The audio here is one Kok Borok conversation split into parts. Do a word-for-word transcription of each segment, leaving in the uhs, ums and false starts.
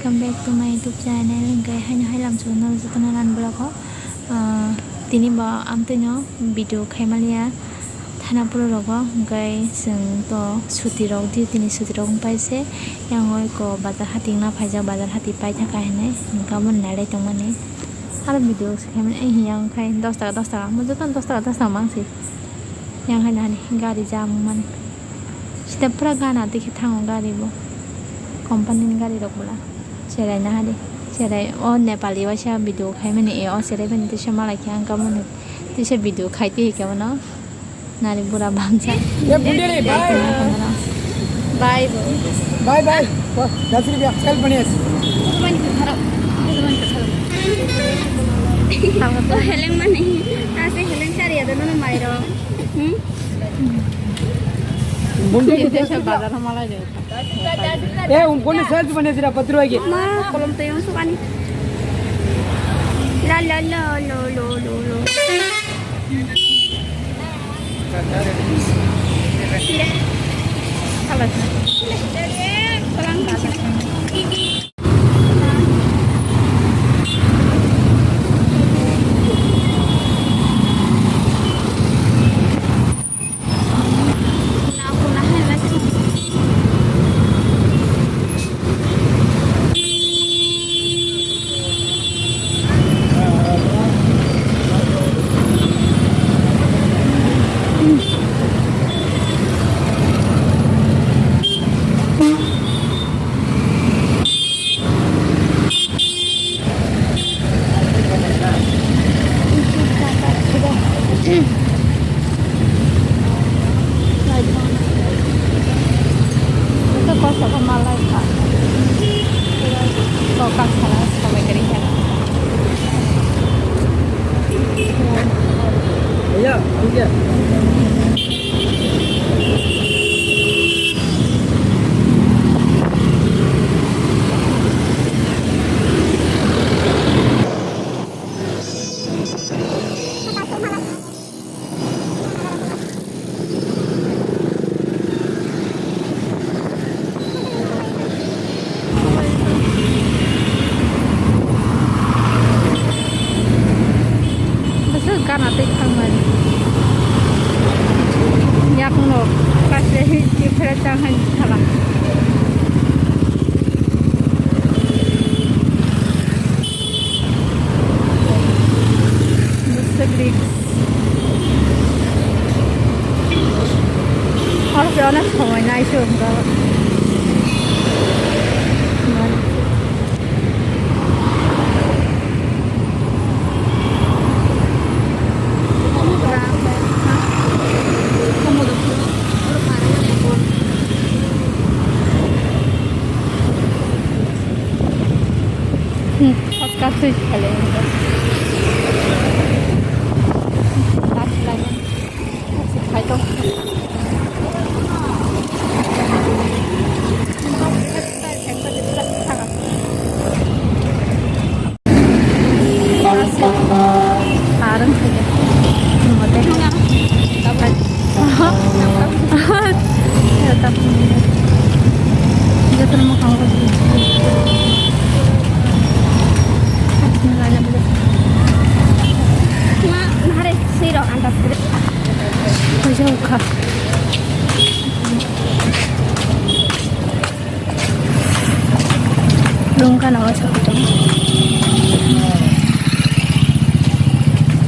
Welcome back to my YouTube channel. Hwnkhe haino hai lamsukno jotono nani vlog o. Ah, tini bo amtwino video khaimaliya thana pura rogo, hwnkhe chwng to suti rok, duty ni suti rok wngpai se. Yang oi ko bazar hati wngna phaijak, bazar hati paithaka hinwi hwnkhe omo nailai tongmani. Aro video se khaimani, eh, yang khai dos taka, dos taka, omo jotono dos taka, dos taka mang se. Yang hai nani gari jam mani. Sita pura gana dekhe thango gari bo. Company ni gari rok bwla. Cherai na hadi. Cherai o Nepali waisa video khai mani e o cherai bani tisa malai khe ang kamoni. Tisa video khai te khe mano. Nari bura bangsa. ए बुंडे रे, bye. Bye bro. Bye bye. दस रुपया, चल बनिया। Bujuman ka tharo. Bujuman ka tharo. Tamo to heleng mani. Ase heleng chari ada nono mairo. Hmm? बुंडे के जैसे बाजार हमारा जाए। ए, उनको ने सेल्स बने सिर्फ पत्रों की। Ma, kolom to yung sukani. La, la, la, la, la, la, la. Salah. Salah. Ito ko sa ko malai ka. Ko ka sa na sa ko kari ka. Iya, iya. Bwswk gana twi thangmani. Yakno kaisa hiphre chang hai thala. Bwswk risk. Oro se onek somoi nai se wngkha. Hmm, podcast soi kale. Last line. Hai to. Parang saja. Mate. Tetap. Dia terima kasih. Ma, nahare, siro, antas. Kau jauh kah? Lungka nama sa kutang.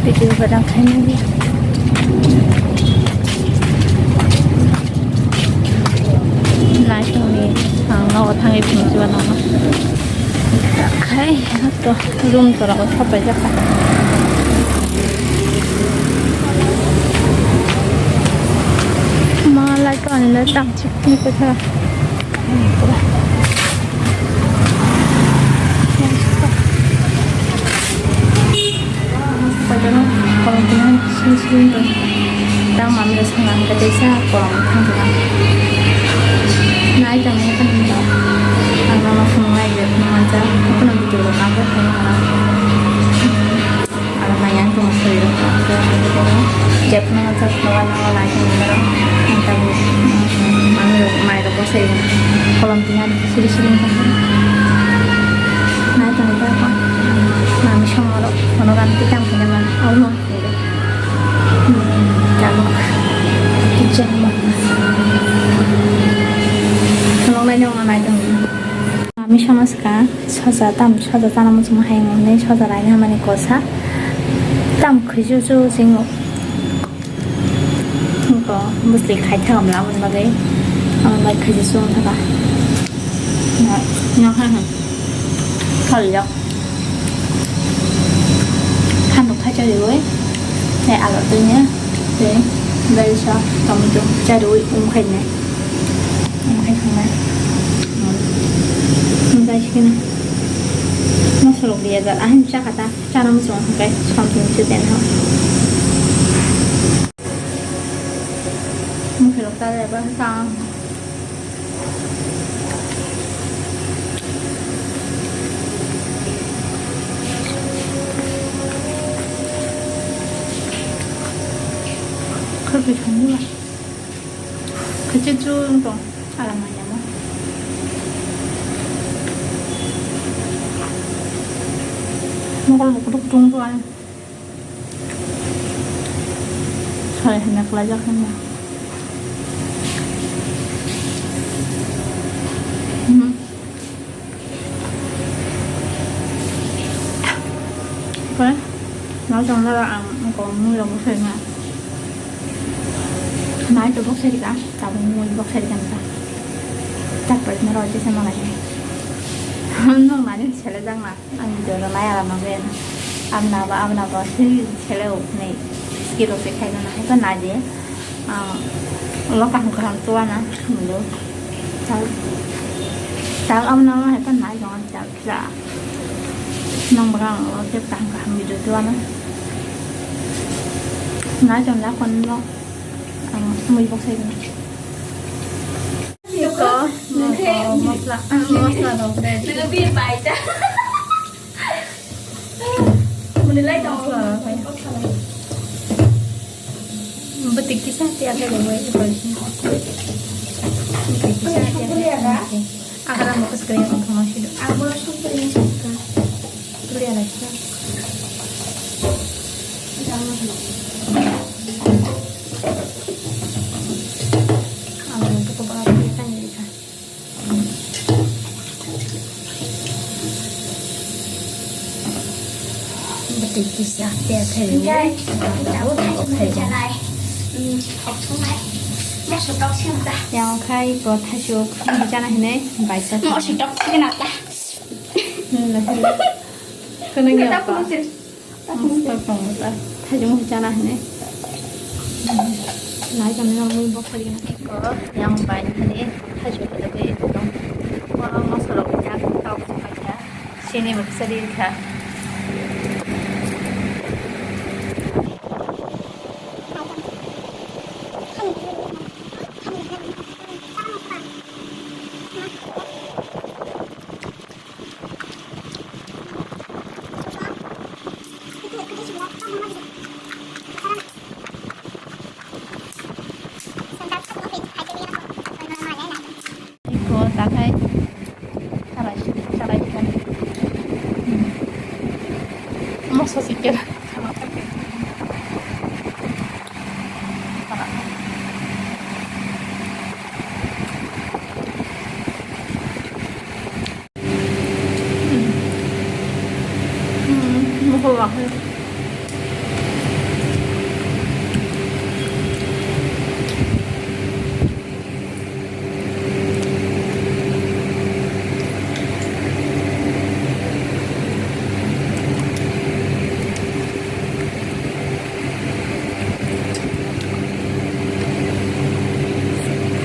Video gadang khaina ni. Nai tong ni ang no thang i phung jua no. Khai to room to ro sapai jaka. Ma lai to ani lai tam chik ni ko tha. Paitoro kolom tini sini sini tong. Tang mami rok sanga hingke teisa kolom thang tong. Nai tong nai tong tong. Ang mama phunuk nai je phunuk manjak. Phunuk video rok ang bo phunuk nai. Ang maya tong soi rok. Je phunuk manjak phunuk nai tong tong. Ang tabuk mami rok mai rok bosai kolom tini sini sini tong. Program ti tamo khe man, omo. Hmm, tamo. Kitchen mo. Khulok nai no nai tong. Ami sama ska soja tam soja chana muchung hai ngone soja laina mani kosa. Tam khuju ju singo. Ko bwsli khai thang amla amon bagwi. Amon bai khaji sung thaka. Na, na ha ha. Khal ya. Than rok khai chari oi. Te alo twi ne. Te bai sa tomato chari oi um khai ne. Um khai thang na. Um bai sikina. Mosok rok dia jar. Ahin cha kata. Chana muchung hwnkhe something se den ha. Mokhe rok ta jaiba ta. Khorpui thangma. Khachi chu tong. Ala manya mo. Mokol bo kutuk tung tu ani. Soi hwnwi khlaijak hwnwi. Mhm. Khe, nai tongna ang kok mui rok bwsai na. Nai to bwsai rika, tabuk mui bwsai rika ta. Tak pek na roi tesa malai. Nung nani sele jang na. Ang video no nai ala magen. Amna ba, amna ba, sui sele o nei. Skill o se khai na hai ba nai de. Ah, lo kaham kaham tua na, mulo. Tal, tal amna ma hai ba nai jong tal kla. Nang ba ang lo je kaham kaham video tua na. Nai jong la kon lo. Ang mui bok sai na. Ito, mosla, mosla rok ready. Nang bi bai ta. Muni lai tong. Betik kisa tiya ke lewe ko. Betik kisa tiya ke. Agar mo kus kaya ko thong sido. Amo sum puri sum ka. Puri ala kisa. Amo ko ba kaya ka. Bwtwi kisa tea thaiwi. Guys, tabuk thaiwi janai. Hmm, thok thungnai. Mosok tok siyang ta. Yang khai bo thaisuk mui chana hinwi bai ta. Mosok tok siyang ta. Hmm, na hinwi. Khwnang ya ta pa. Mosok tong ta. Thaisuk mui chana hinwi. Nai kami nang mui bok thaiwi na. Ko yang bai hinwi. Thaichuk kwlwgwi tong. Borok mosorok rijak, tok paikha, sini bo kisa ri kha. Iko takhai salai salai kani. Moksa sikera.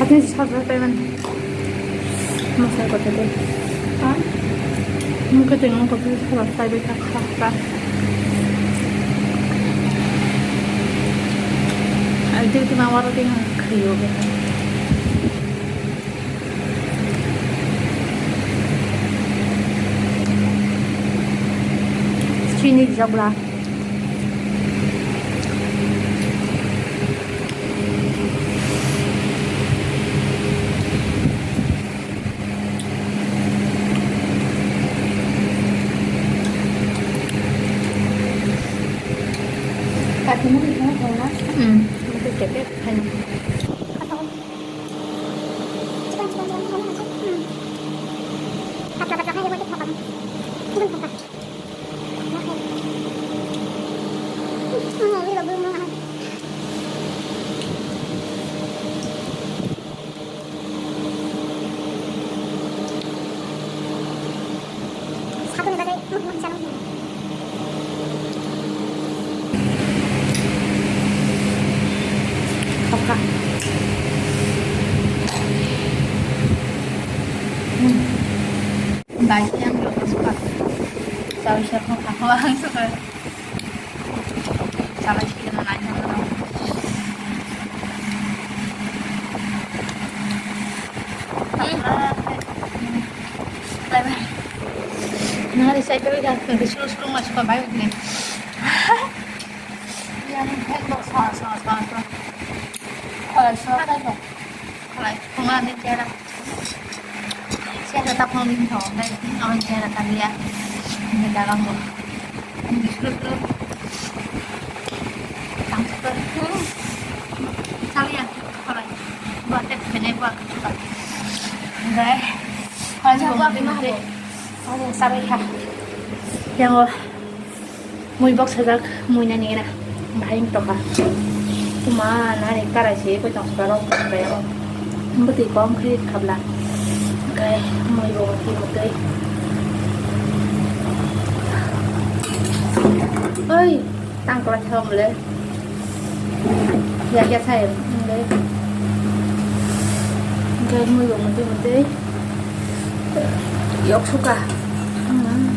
Hathai sajak taiman. Masai kotha de. Ha? Mungkin tengok kotha salah sai beta kha kha. Alte itu nawar ting khayo beta. Chini jabla. Hmm. Sakni bagwi muibo chana. Thokha. Guys, yang belum suka. Sawi siya ko ako ang suka. Sawi siya na nai na. Bye bye. Nari sai bye bye. Sulu sulu mas ko bye bye. Yang kan lo sa sa sa sa. Khalai sa dai lo. Khalai, kung ani chera. Chera ta phone ring thong dai, ang chera ta liya. Ini dalam lo. Ini dulu dulu. Tang setor. Salia, khalai. Buat teh bene buat. Dai. Khalai buat mah. Salia, salia. Yang lo. Mui bok sajak, mui nani gana. Bahai wng tongkha. Tuma nani karai se koi tong sukaro, kaya o. Bwtwi kom khe khabla. Kai mui bo mutwi mutwi. Oi, tang kla thang le. Ya, ya, sai, nde. Nde, mui bo mutwi mutwi. Yok suka. Hmm.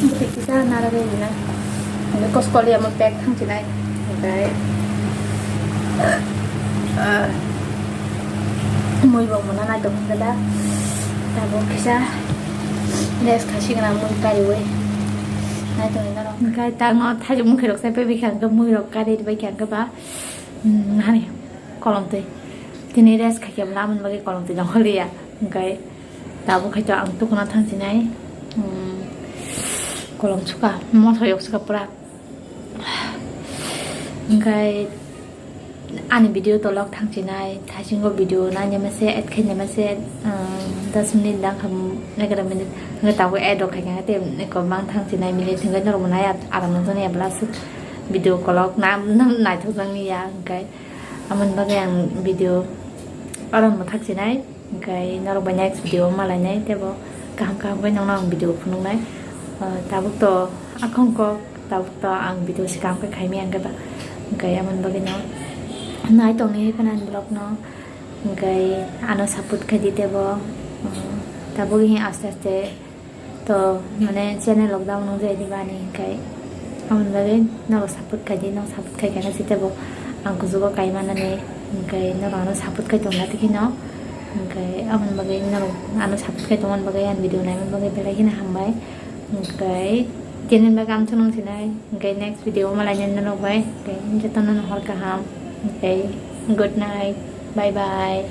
Bwtwi kisa nara de na. Nde, kos koli amo pek thang chinai. Nde. Ah. Mui bo mona nai tong da. Abo kisa. Rest khasi gana mui kari we. Nai tong na ro. Ngai tango thajak mukhe rok sai pe bikha mui rok kari bai kha ba. Hmm, hani kolom twi. Tini rest khaikhe lamani bagwi kolom twi nongkhorliya. Hwnkhe tabuk khaito ang tukuna thangsinai. Hmm, kolom suka, motho yok suka pura. Hwnkhe ani video tolok thangsinai, thaisingo video nainai mase, add khainai mase, um, das minute dang kham, egaroh minute. Hwnkhe tabuk add rok khaikhe tei eko bang thangsinai minute hwnkhe norok bo nai aram nokjaknai ya bwla swk video kolok nam nam naithokjaknai ya hwnkhe. Amoni bagwi ang video oro mwthak sinai, hwnkhe norok bai next video malainai, teibo kaham kaham khe nongno ang video phunuknai. Ah, tabuk to akhong kok, tabuk to ang video se kaham khe khaimaya hwnkhe ba, hwnkhe amoni bagwi no nai tongni phano ani vlog no, hwnkhe ano support khaidi teibo, um, tabuk hi aste aste To, mane, channel lockdown nung jai di bani, hwnkhe, amoni bagwi norok support khai di, norok support khai khe, hwnkhe, teibo ang kuchugo kai manani, hwnkhe, norok ano support khai tongna tei kheno, hwnkhe, amoni bagwi norok ano support khai tongmani bagwi, ang video naimani bagwi belai kheno hambai, hwnkhe, tini bagwi ang chwng sinai, hwnkhe, next video malainai norok bai, hwnkhe, jotono no hor kaham, hwnkhe, good night, bye bye.